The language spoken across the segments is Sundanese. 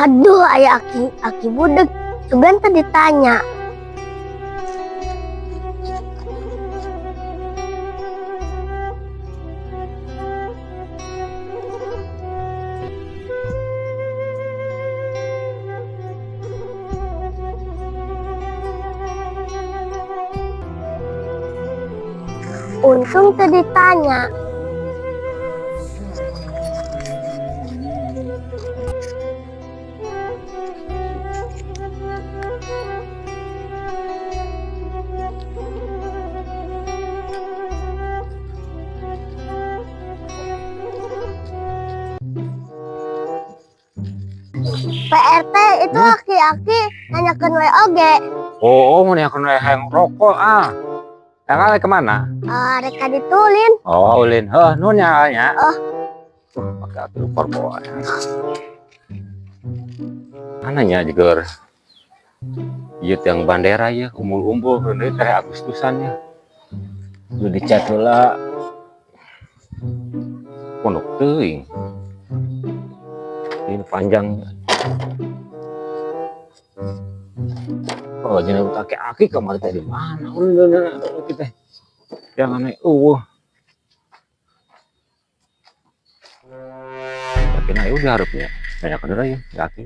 Aduh, aya aki aki budeg. Sugan tadi tanya. Untung tadi tanya. Pak RT itu aki-aki nanyakeun we oge. Oh, mau nanyakeun we hayang rokok ah. Yang kali kemana? Rek ka ditu ulin. Oh, ulin. Heuh, nuhun nya nya. Oh. Pakai atuh korbo. Mana nya jeger? Ieu tiang bandera ieu umbul-umbul deui teh Agustusan nya. Nu dicat heula. Pondok teuing. Ini panjang. Oh, jadi aki-aki kamari teh di mana? Udah, kita. Jangan naik. Tapi nah, udah harapnya. Banyak bener ya, aki.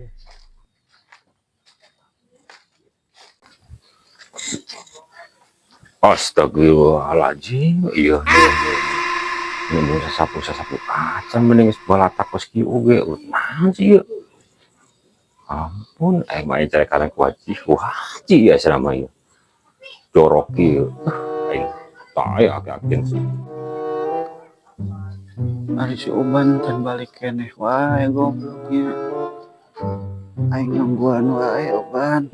Astagfirullahaladzim. Iya, iya, iya. Ini mau sasapu-sasapu acan mending geus balatak kos kieu oge. Naon sih ieu? Ampun, mah cari karang ku haji, ku haji ya selama ieu. Jorok ieu. Aing tah aki-aki. Ari si Uban can balik keneh wae gobloknya. Aing nungguan wae Uban.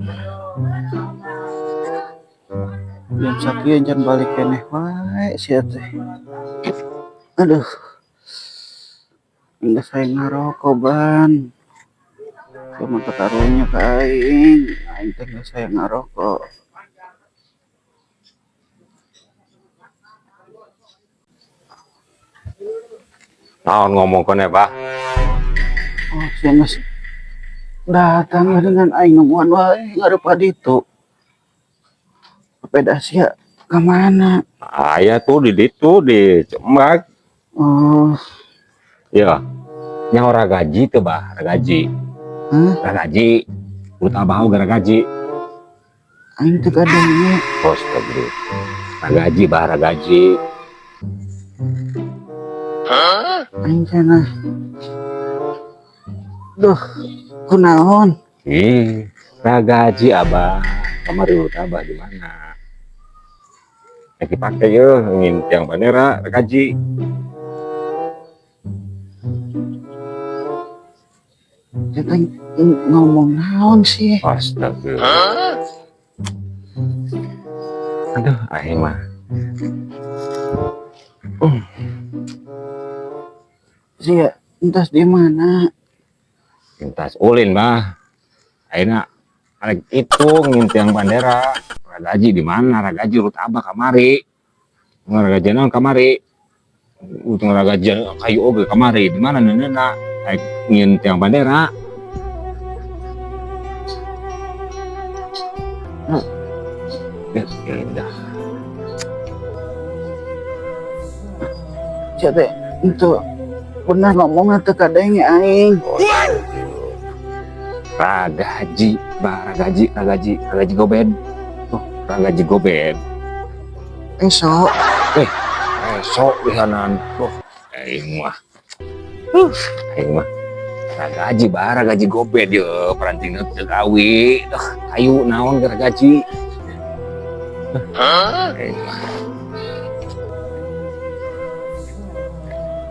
Jam sakieu can balik keneh wae sia teh. Aduh. Geus hayang ngarokok Ban. Cuma katarunya ka aing, aing teh geus hayang ngarokok. Naon ngomong kene, Bah? Oh, sia geus datang dengan aing nungguan wae ngarep ka ditu. Sepeda sia ka mana? Aya tuh di ditu di Cembak. Oh. Ya. Nya ora gaji teu, Bah, gaji. Hah? Ragaji. Urut abah oge ragaji. Aing teu kadenge. Astagfirullah. Ragaji, Bah, ragaji. Hah? Aing cenah. Duh, kunaon? Ih, ragaji abah. Kamari urut abah di mana? Yang dipake yeuh ngin tiang bandera ragaji. Kita ngomong naon sih? Astagfirullah. Aduh, aing mah. Sia, entas di mana? Entas ulin mah. Ayeuna arek itu ngin tiang bandera. Ragaji di mana? Ragaji urut abah kamari. Ragaji naon kamari? Urut ragaji kayu oge kamari. Di mana neunena? Arek ngin tiang bandera. Ya, indah. Sia teh, itu benar ngomongna teu kadenge aing. Ragaji, bah, ragaji, ragaji, ragaji gobed. Tuh, ragaji gobed. Esok. Esok lihanan. Tuh, aing mah. Aing mah. Ragaji, bah, ragaji gobed ye, perantingna teu gawe. Tuh, kayu naon ragaji. Hah? Aing mah.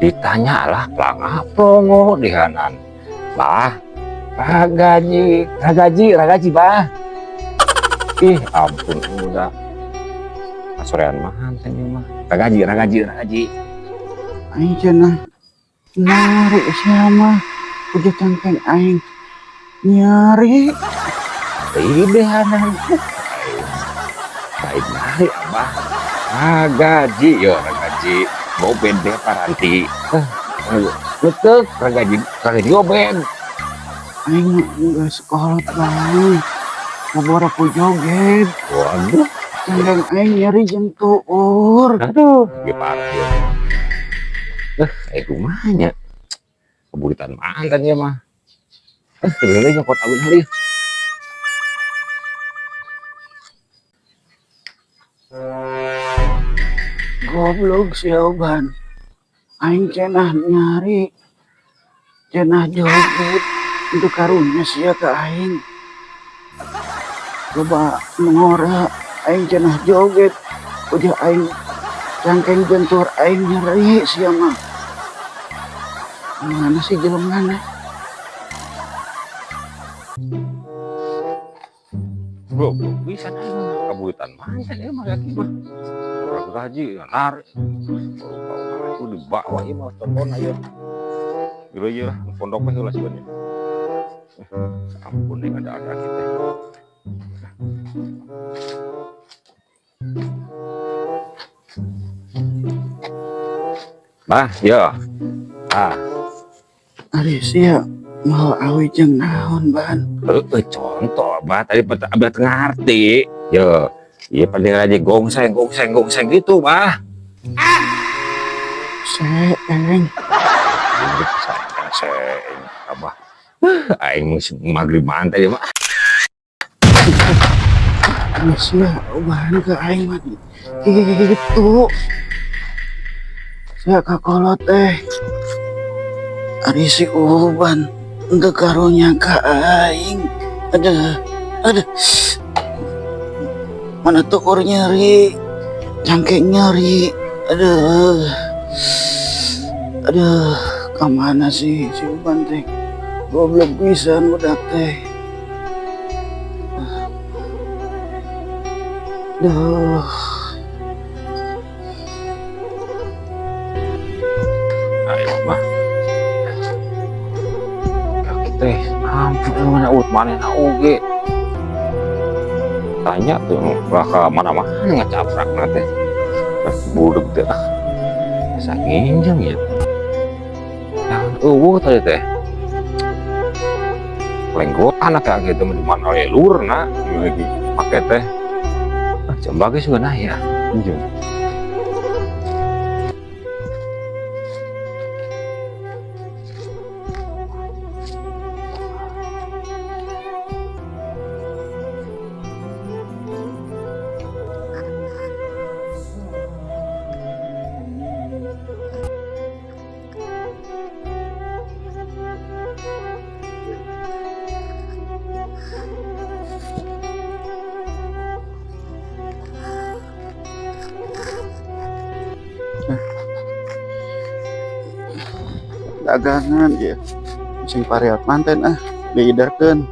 Ditanya lah pelangah plongo dihanan. Bah, ragaji, ragaji, ragaji, bah. Ih, ampun udah. Sorean mah teh mah. Ragaji, ragaji, ragaji. Aing cenah nyari sia mah. Udah cangkeng aing nyari. Ih, dihanan. Lain nyari abah. Ragaji, yo ragaji. Gobed deh paranti. Letek ragaji, ragaji gobed. Aing geus kolot bae. Ngaboro ku joget. Waduh. Cangkeng aing nyeri jeung tuur. Aduh, ge parah ya. Kumaha nya? Keburitan mantan ya mah. Sebenarnya nyokot awin hari. Goblok si Oban. Aing cenah nyari. Cenah joget. Itu karunya sia ka aing. Coba mengora aing cenah joget. Udah aing cangkeng jentur aing nyeri sia mah. Mana sih jelemana? Goblok bisa mah kaburitan mantan ya mah kaki mah. Orang gaji narik. Itu dibawa ieu mah tonton ayo. Gila ieu lah pondok mah heula sebenarnya. Ampun nih ada-ada kita. Bah, yo. Ah. Ari sia mau awi jeung naon ban? Heeh, contoh bah tadi abah teu ngarti. Yo, ieu pada aja gongseng gongseng gongseng gitu, bah. Seeng. Seeng, abah. Aing musim maghrib mantai mah. Ari sia ubahan ke aing mah gitu. Sia kakolot teh. Ari si Uban teu karunya ka aing. Aduh, aduh. Mana tukur nyeri, cangkeng nyeri. Aduh. Aduh, kemana sih si Uban teh? Goblok pisan budak teh. Aduh. Ayo mah. Kaki teh ampun mana ut mana oge. Tanya tuh lah ke mana-mana ngacaprak na teh. Budeg teh ah. Bisa nginjeng ya. Nah, eueuh tadi teh. Lenggotan kayak gitu di mana lelurna lagi pake teh. Ah, jam bagi juga nah ya. Injeng. Dagangan ya sing pariat manten ah diidarkeun.